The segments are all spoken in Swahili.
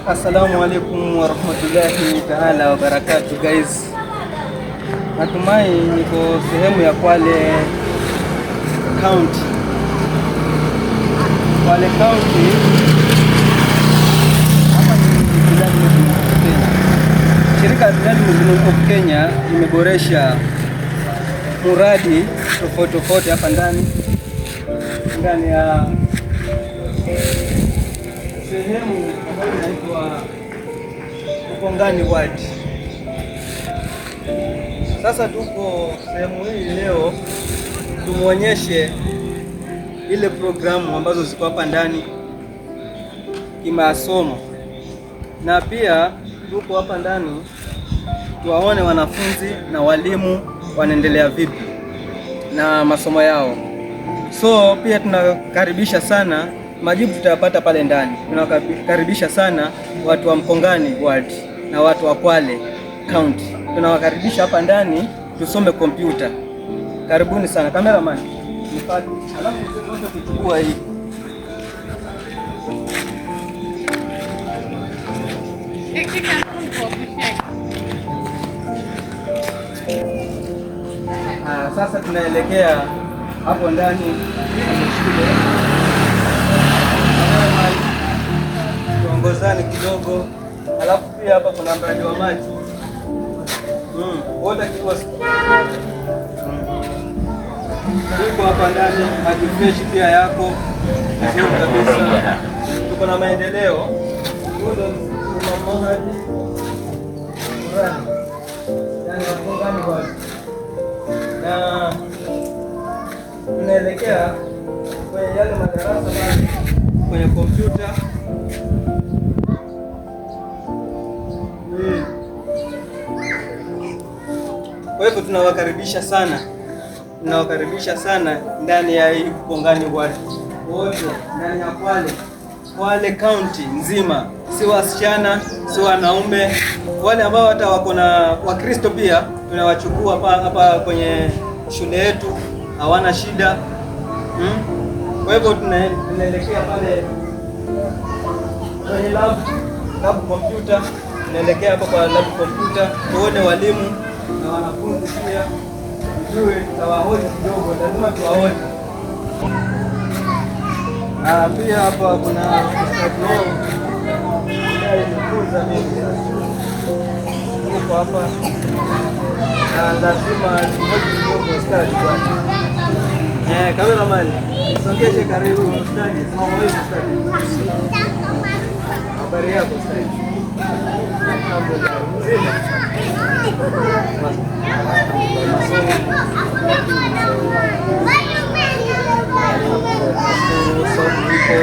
Assalamu alaikum warahmatullahi taala wabarakatu, guys. Natumai niko sehemu ya Kwale County. Kwale County hapa ni Bilal Movement of Kenya. Shirika la Bilal Movement of Kenya imeboresha muradi tofauti tofauti hapa ndani ya sehemu ambayo inaitwa Ukongani Ward. Sasa tuko sehemu hii leo tumuonyeshe ile programu ambazo ziko hapa ndani kimasomo, na pia tuko hapa ndani tuwaone wanafunzi na walimu wanaendelea vipi na masomo yao. So pia tunakaribisha sana, majibu tutayapata pale ndani. Tunawakaribisha sana watu wa Mkongani Ward na watu wa Kwale County, tunawakaribisha hapa ndani tusome kompyuta. Karibuni sana cameraman, nipate alafu tuweze kuchukua hii. Ah, sasa tunaelekea hapo ndani kwenye shule, tuongozane kidogo, alafu pia hapa kuna mradi wa maji water kiosk iko hapa ndani, maji fresh pia yako vizuri kabisa. Tuko na maendeleo. Huyu ndo Imam Mahdi Qurani, yani Mkongani Ward, na tunaelekea kwenye yale madarasa pale kwenye kompyuta. Kwa hivyo tunawakaribisha sana, tunawakaribisha sana ndani ya hii Mkongani Ward wote ndani ya Kwale, Kwale County nzima, si wasichana si wanaume, wale ambao hata wako na Wakristo pia tunawachukua hapa kwenye shule yetu, hawana shida. Kwa hivyo tunaelekea pale kwenye lab computer, tunaelekea hapo kwa lab computer tuone walimu na wanafunzi pia, tujue tutawahoji kidogo, lazima tuwahoji. Ah, pia hapa kuna ustadi wao ambaye nifunza mimi sasa. Yuko hapa na lazima tuhoji kidogo ustadi bwana. Cameraman, songeshe karibu ustadi. Salamu alaykum ustadi. Habari yako ustadi? Alhamdulillah. Mzima? Masomo. Somo iko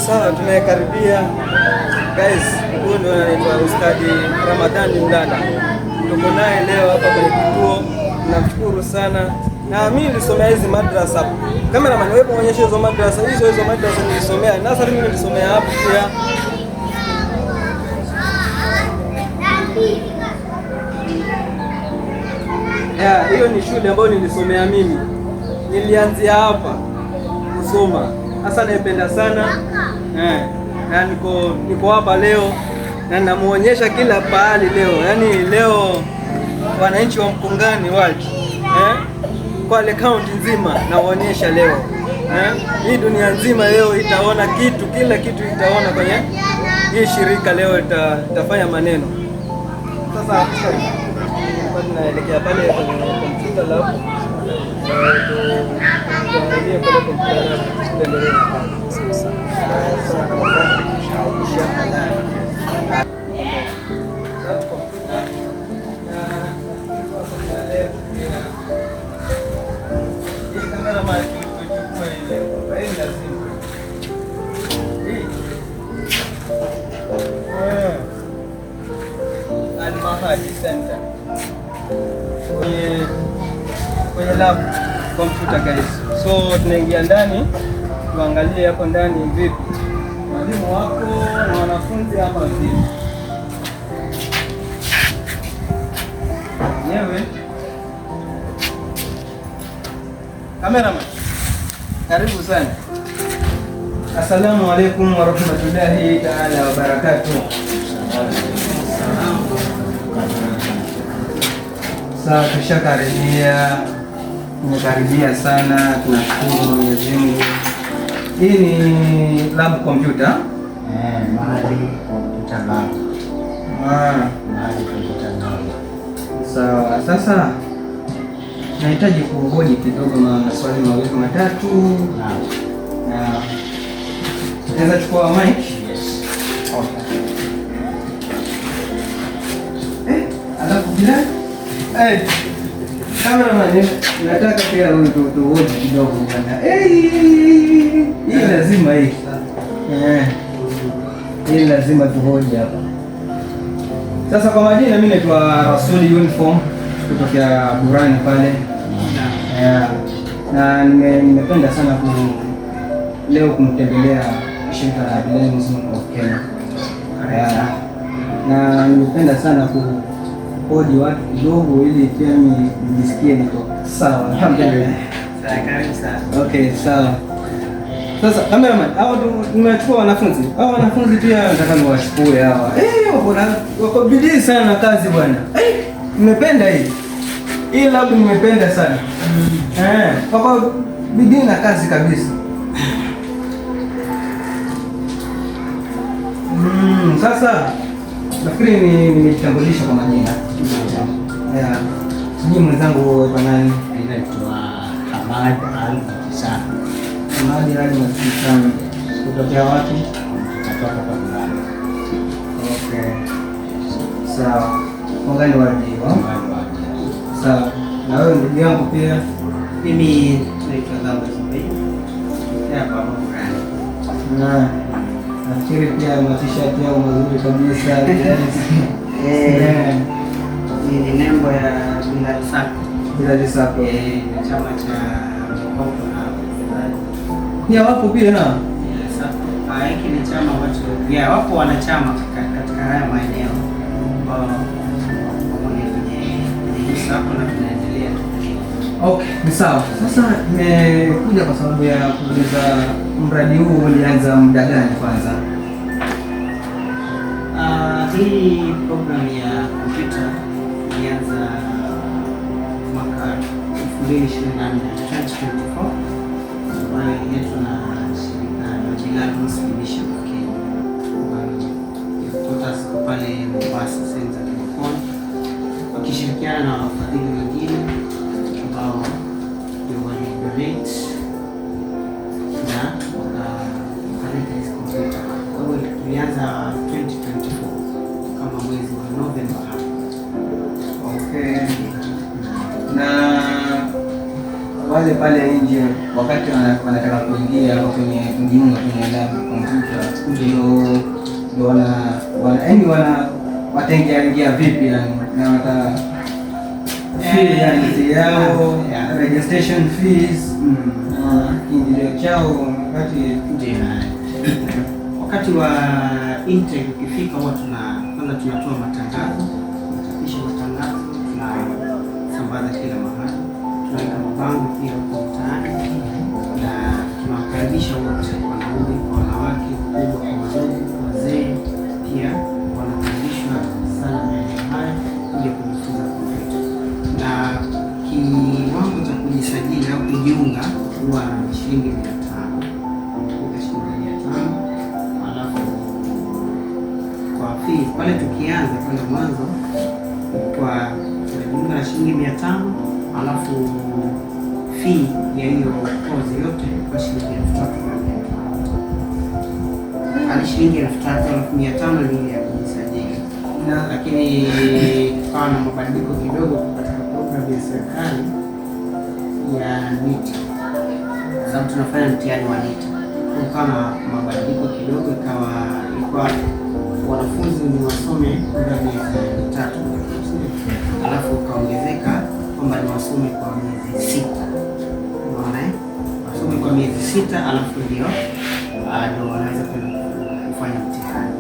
sawa, tumekaribia guys. Huyu ndio anaitwa Ustadi Ramadhani Mlala, tuko naye leo hapa kwenye kituo. Namshukuru sana, na mimi nilisomea hizi madrasa. Cameraman, wewe muonyeshe hizo madrasa, hizo madrasa nilisomea. Na sasa mimi nilisomea hapo pia. Yeah, hiyo ni shule ambayo nilisomea mimi. Nilianzia hapa kusoma. Sasa naipenda sana. Na niko hapa leo na namuonyesha kila pahali leo. Yaani leo wananchi wa Mkongani Ward, Kwale County nzima nawaonyesha leo. Hii dunia nzima leo itaona kitu, kila kitu itaona kwenye hii shirika leo itafanya maneno. Sasa tunaelekea pale kwenye computer lab. Tuangalie pale computer lab, tuendelee na kazi. Lab computer na hii cameraman tuchukue ile. Hii lazima. Hii. Al Mahdi Center. Kwenye lab computer guys. So tunaingia ndani tuangalie hapo ndani vipi, walimu wako na wanafunzi ama vipi. Yenyewe cameraman, karibu sana. Assalamu alaikum warahmatullahi taala wabarakatuh. Sawa, tushakaribia, tumekaribia sana, tunashukuru Mwenyezi Mungu. Hii ni lab computer. Eh, Mahali Computer Lab. Ah, Mahali Computer Lab. sawa. Sasa nahitaji kuhoji kidogo maswali mawili matatu. Naam. Na naweza chukua mic? Yes. Okay. Eh, alafu bila eh, cameraman, nataka pia huyu tuhoji kidogo bwana. Eh, hii lazima hii. Eh. Hii lazima tuhoji hapa. Sasa kwa majina mimi naitwa Rasuli Uniform kutokea Burani pale. Yeah. Na nimependa sana leo kumtembelea shirika la Bilal Muslim of Kenya. Yeah. Na nimependa sana kuhoji watu kidogo ili pia mimi nijisikie niko sawa. Alhamdulillah. Sawa, karibu sana. Okay, sawa. Sasa cameraman, hao nimechukua wanafunzi. Hao wanafunzi pia nataka niwachukue hawa. Eh, wako bidii sana na kazi bwana. Eh, nimependa hii. Hii lab nimependa sana. Eh, wako bidii na kazi kabisa. Sasa nafikiri nimejitambulisha kwa majina. Yeah. Sijui mwenzangu kwa nani? Naitwa Hamad Al Makisana. Hamadi Ali Makisana. Kutokea wapi? Natoka kwa Burani. Okay. Sawa. Ungani wajiwa. Sawa. Na wewe ndugu yangu pia? Mimi naitwa Dhamba Zubeir. Hapa hapa Burani. Na nafikiri pia matishati yao mazuri kabisa. Eh, ni nembo ya Bilal Sacco. Bilal Sacco. Eh, ni chama cha mkopo na uwekezaji. Pia wapo pia na Bilal Sacco. Ah, hiki ni chama ambacho yeah, wapo wanachama katika haya maeneo ambao wamo kwenye hii Sacco na tunaendelea. Okay, ni sawa. Sasa nimekuja kwa sababu ya kuuliza mradi huu ulianza muda gani kwanza? Hii program ya kompyuta ilianza mwaka 2024, 2024, ambayo ililetwa na shirika la Bilal Muslim Mission of Kenya, ambayo headquarters iko pale Mombasa, sehemu za Kibokoni, wakishirikiana na wafadhili wengine ambao ndio walidonate na wakaleta hizi kompyuta. Kwa hiyo tulianza 2024 kama mwezi wa Novemba hapo. Okay. Na wale pale nje wakati wanataka kuingia hapo kwenye kujiunga kwenye lab kompyuta, ndio wana yaani wataingia ingia vipi yani, na wata fee yani fee yao, registration fees na kiingilio chao wakati Ndio. Wakati wa intake ukifika, huwa tuna kwanza tunatoa matangazo, tunachapisha matangazo, tunasambaza kila mahali, tunaweka mabango pia huko mtaani, na tunawakaribisha wote, wanaume kwa wanawake, wakubwa kwa wadogo, wazee pia wanakaribishwa sana maeneo haya kuja kujifunza kompyuta. Na kiwango cha kujisajili au kujiunga huwa ni shilingi 500, shilingi 500. Alafu kwa fees pale tukianza pale mwanzo ilikuwa tunajiunga na shilingi 500, alafu fee ya hiyo kozi yote ilikuwa shilingi 3,500. Hadi shilingi 3,000, alafu 500 ni ile ya kujisajili. Na Lakini tukawa na mabadiliko kidogo katika programu ya serikali ya NITA, kwa sababu tunafanya mtihani wa NITA. Kukawa na mabadiliko kidogo, ikawa ilikuwa wanafunzi ni wasome muda miezi 3, alafu ukaongezeka kwamba ni wasome kwa miezi 6. Unaona, eh? Wasome kwa miezi 6, alafu ndio wanaweza kwenda kufanya mtihani.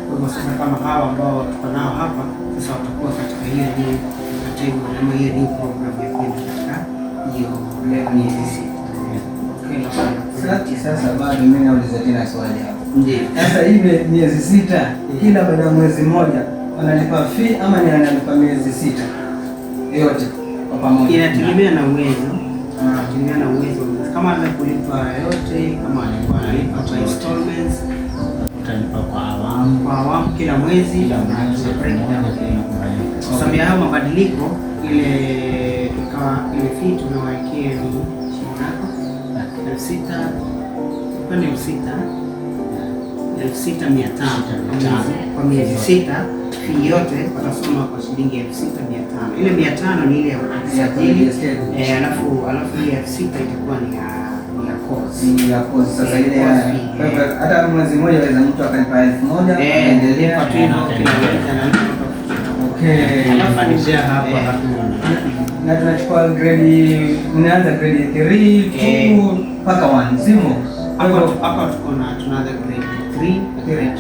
Kwa hivyo sasa kama hawa ambao tuko nao hapa sasa watakuwa katika hiyo new category ama hiyo new program ya kwenda katika hiyo miezi 6. Okay. Sasa bado mimi nauliza tena swali hapo. Ndiyo. Sasa hii miezi 6 kila baada ya mwezi mmoja wanalipa fee ama ni analipa miezi 6 yote kwa pamoja? Inategemea na uwezo. Inategemea na uwezo. Kama anaweza kulipa yote, kama alikuwa analipa kwa installments, utalipa kwa awamu, kwa awamu kila mwezi, kila mwezi breakdown. Kwa sababu ya hayo mabadiliko, ile tukawa ile fee tumewawekea ni shilingi ngapi? 6,000, ilikuwa ni 6,500 kwa miezi 6. Fee yote watasoma kwa shilingi 6,500. Ile 500 ni ile ya usajili, alafu ile 6,000 itakuwa ni ya course. Ni ya course. Sasa ile hata mwezi mmoja aweza mtu akalipa 1,000 akaendelea. Okay. Malizia hapo alafu na tunachukua grade, mnaanza grade 3, 2 mpaka 1, sivyo? Hapa tuko na tunaanza grade 3 na grade 2.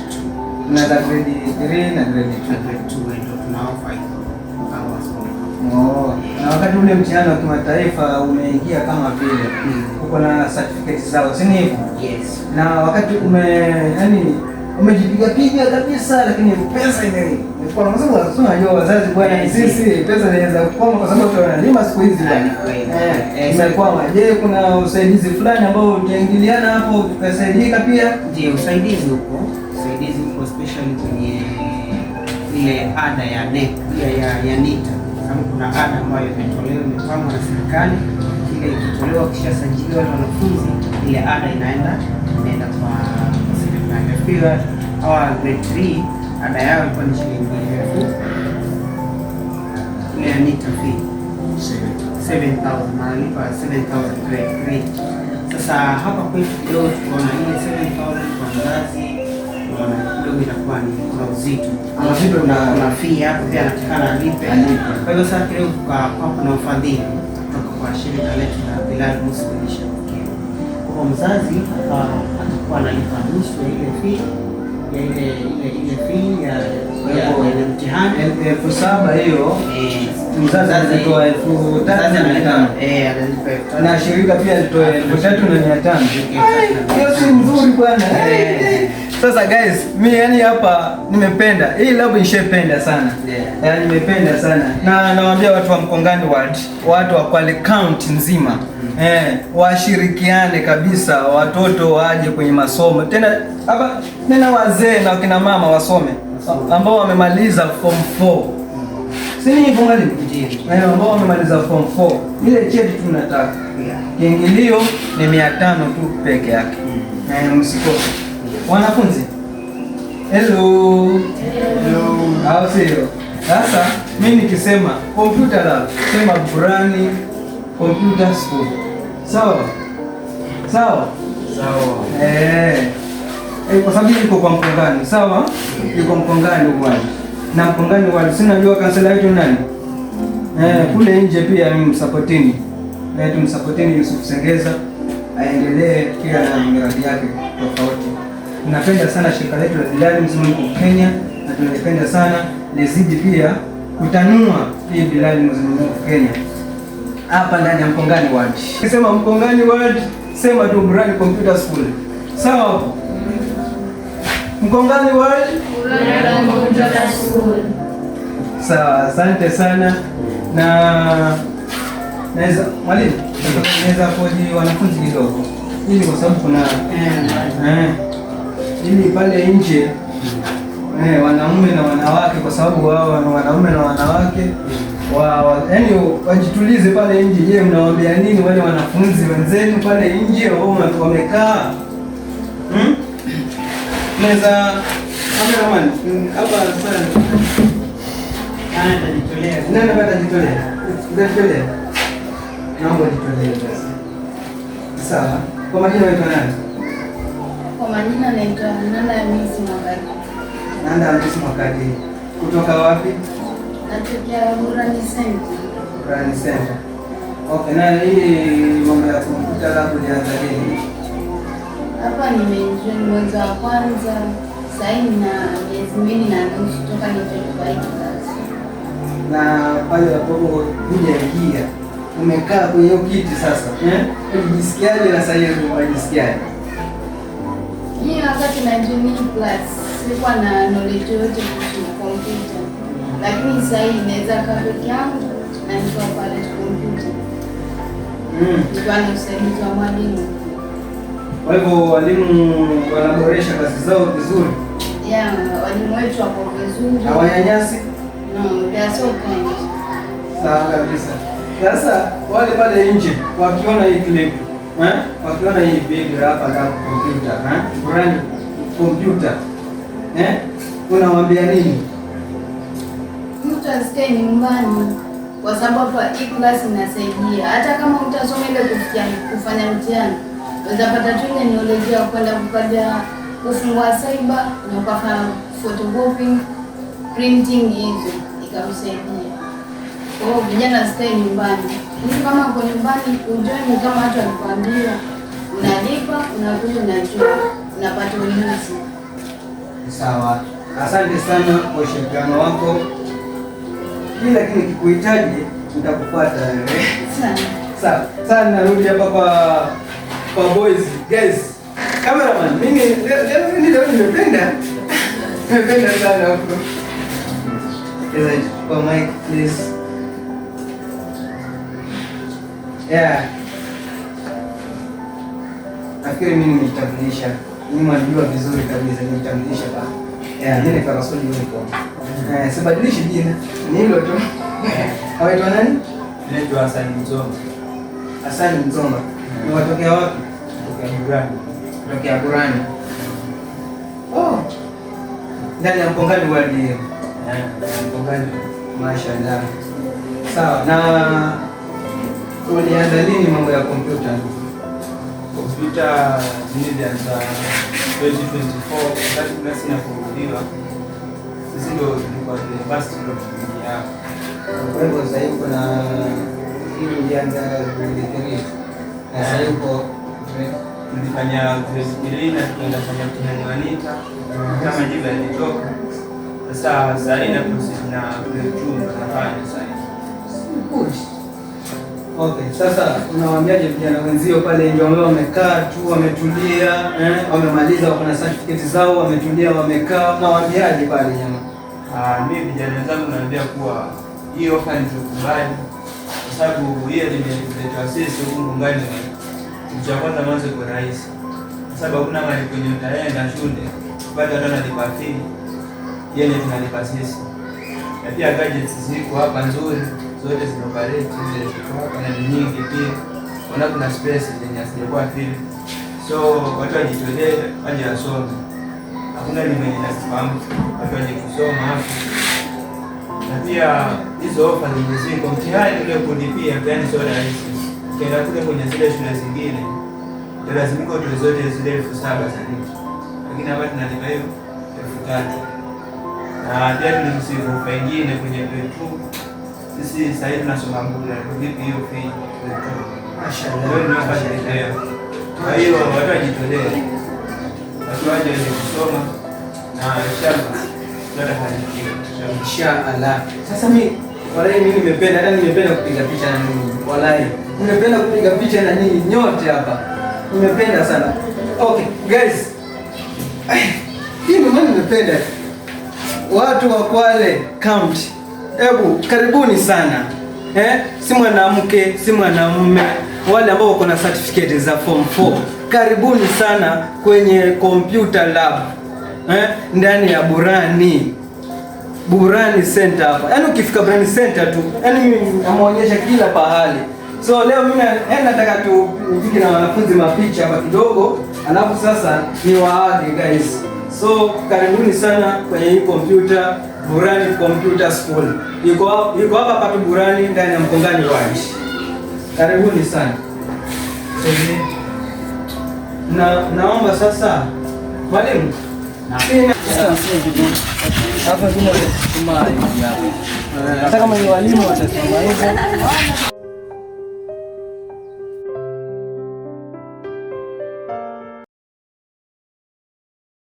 Tunaanza grade 3 na grade 2. Na grade 2 ndio tuna offer hizo mpaka wasome. Oh, na wakati ule mtihani wa kimataifa umeingia kama vile uko na certificate zao, si hivyo? Yes. Na wakati yani umejipiga piga kabisa, lakini pesa imekuwa, kwa sababu unajua wazazi bwana, sisi pesa inaweza kukwama kwa sababu tunalima siku hizi bwana. Imekwama. Je, kuna usaidizi fulani ambao utaingiliana hapo tukasaidika pia? Ndio, usaidizi upo. Usaidizi upo especially kwenye ile ada ya NEC, ya NITA. Sababu kuna ada ambayo imetolewa, imepangwa na serikali. Ile ikitolewa kishasajiliwa wanafunzi, ile ada inaenda kwa serikali. Pia hawa grade 3 ada yao ilikuwa ni shilingi 1,000. Ile ya NITA fee 7,000, wanalipa 7,000 grade 3. Sasa hapa kwetu kidogo tukaona ile 7,000 kwa mzazi kidogo inakuwa ni kuna uzito. Kuna fee hapo pia anatakana alipe. Kwa hiyo sasa kidogo kwa kuna ufadhili kutoka kwa shirika letu la Bilal Muslim Mission of Kenya. Kwa mzazi atakuwa analipa nusu ya ile fee ya ile fee ya mtihani 7,000 hiyo. Mzazi anatoa 3,500. Analipa na shirika pia alitoa 3,500. Hiyo si nzuri bwana. Sasa guys, mimi yani hapa nimependa. Hii lab nishependa sana. Yaani nimependa sana. Na nawaambia watu wa Mkongani Ward, watu wa Kwale County nzima. Washirikiane kabisa, watoto waje kwenye masomo. Tena hapa tena wazee na kina mama wasome ambao wamemaliza form 4. Si ni hivyo mwalimu? Ndio. Ambao wamemaliza form 4. Ile cheti tunataka. Kiingilio ni 500 tu peke yake. Na msikose. Wanafunzi. Hello. Hello. Au sio? Sasa mimi nikisema computer lab, sema Burani Computer School. Sawa? Sawa? Sawa. Kwa sababu iko kwa Mkongani, sawa? Iko Mkongani bwana. Na Mkongani wale si najua kansela yetu nani? Kule nje pia ni msupportini. Tumsupportini Yusuf Sengeza aendelee pia na miradi yake tofauti. Tunapenda sana shirika letu la Bilal Muslim of Kenya na tunalipenda sana lizidi pia kutanua hii Bilal Muslim of Kenya hapa ndani ya Mkongani Ward. Sema Mkongani Ward, sema tu Burani Computer School. Sawa hapo? Mkongani Ward, Burani Computer School. Sawa, asante sana. Na naweza mwalimu, naweza koji wanafunzi kidogo. Ili kwa sababu kuna ili pale nje wanaume na wanawake, kwa sababu wao wanaume na wanawake yaani wajitulize pale nje. Je, mnawaambia nini wale wanafunzi wenzenu pale nje ambao wamekaa? Naweza cameraman hapa sana. Nani atajitolea? Nani atajitolea? Utajitolea? Naomba jitolee basi. Sawa. Kwa majina unaitwa nani? Kwa majina naitwa Nanda Hamisi Mwakadi. Nanda Hamisi Mwakadi. Kutoka wapi? Natokea Burani Center. Burani Center. Okay, na hii mambo ya kompyuta lab ulianza lini? Hapa nimejoin mwezi wa kwanza, sasa hivi na miezi 2.5 toka nijoin kwa hii kazi. Na pale ambapo hujaingia Umekaa kwenye hiyo kiti sasa, eh? Ulijisikiaje na sasa hivi unajisikiaje? Mimi wakati na join class sikuwa na knowledge yoyote kuhusu kompyuta, lakini sasa hivi naweza kaa peke yangu na nikiwa pale kompyuta nikiwa na usaidizi wa mwalimu. Kwa hivyo walimu wanaboresha kazi zao vizuri? Yeah, walimu wetu wako vizuri. Hawanyanyasi? No, they are so kind. Sawa kabisa. Sasa wale pale nje wakiona hii clip, eh? Wakiona hii video hapa la kompyuta, eh? Burani kompyuta. Eh? Unawaambia nini? Mtu asikae nyumbani kwa sababu hapa hii class inasaidia. Hata kama utasoma ile kufikia kufanya mtihani, unaweza pata tu ile knowledge ya kwenda kukaja kufungua cyber na ukafanya photocopying, printing hizo ikakusaidia. Kwa hiyo vijana asikae nyumbani. Mtu kama uko nyumbani ujoin, kama watu walikwambia, unalipa, unakuja, unajua, unapata ujuzi. Sawa. Asante sana kwa ushirikiano wako. Mimi lakini nikikuhitaji nitakufuata wewe. Sana. Sawa. Sasa narudi hapa kwa boys. Guys, cameraman, mimi leo mimi leo nimependa. Nimependa sana huko. Is kwa mic, please? Yeah. Nafikiri mimi nimejitambulisha. Mimi mnajua vizuri kabisa nimejitambulisha ba. Yeah, mimi ni Rasuli Uniform. Eh, sibadilishi jina. Ni hilo tu. Waitwa nani? Naitwa Hassan Mzoma. Hassan Mzoma. Ni watokea wapi? Kutoka Burani. Kutokea Burani. Oh. Ndani ya Mkongani ward hiyo. Eh, Mkongani. Mashallah. Sawa. Na ulianza lini mambo ya kompyuta? Kompyuta nilianza 2024 wakati class inafunguliwa. Sisi ndio tulikuwa the first ndio tuliingia hapa. Kwa hivyo sasa hivi kuna hii ulianza grade 3 na sasa hivi uko Tulifanya grade 3 na tukaenda kufanya mtihani wa NITA kama jibu yalitoka. Sasa sasa hii na process na grade 2 ndo nafanya sasa hivi. Good. Okay, sasa unawaambiaje vijana wenzio pale nje ambao wamekaa tu wametulia, eh, wamemaliza wako na certificate zao, wametulia wamekaa, unawaambiaje pale jamaa? Ah, mimi vijana wenzangu naambia kuwa hii ofa ni tukubali, kwa sababu hiyo limeletwa sisi huku Mkongani. Kitu cha kwanza mwanzo iko rahisi, kwa sababu hakuna mahali kwenye utaenda shule bado hata nalipa fee yenye tunalipa sisi, na pia gadgets ziko hapa nzuri, zote zina-operate, zile ziko hapa na ni nyingi pia, ona kuna space zenye hazijakuwa filled, so watu wajitolee waje wasome. Hakuna ni mwenye lazima mtu, watu waje kusoma hapa. Na pia hizo ofa zenye ziko, mtihani ule kulipia, mtihani sio rahisi. Ukienda kule kwenye zile shule zingine utalazimika utoe zote zile 7,000 za NITA, lakini hapa tunalipa hiyo 3,000. Na pia tulireceive ofa ingine kwenye grade 2. Sisi sasa hivi tunasoma bure, tulipi hiyo fee grade 2. Mashallah. Kwa hiyo ni ofa tulipewa. Kwa hiyo watu wajitolee, watu waje waje kusoma na inshallah tutafanikiwa. Inshallah. Inshallah. Sasa mimi walai mimi nimependa, hata nimependa kupiga picha na nyinyi. Walai. Nimependa kupiga picha na nyinyi nyote hapa. Nimependa sana. Okay, guys. Hii ndio maana nimependa. Watu wa Kwale County. Hebu karibuni sana. Eh, si mwanamke, si mwanamume, wale ambao wako na certificate za form 4. Karibuni sana kwenye computer lab. Eh, ndani ya Burani. Burani Center hapa. Yaani ukifika Burani Center tu, yaani mimi namuonyesha kila pahali. So leo mimi nataka tu nipige na wanafunzi mapicha hapa kidogo, alafu sasa ni waage guys. So karibuni sana kwenye hii computer Burani Computer School. Iko hapa hapa tu Burani ndani ya Mkongani Ward. Karibuni sana. Na naomba sasa mwalimu. Sina Hapa tuma hivi hapa. Hata kama ni walimu watasema hivyo.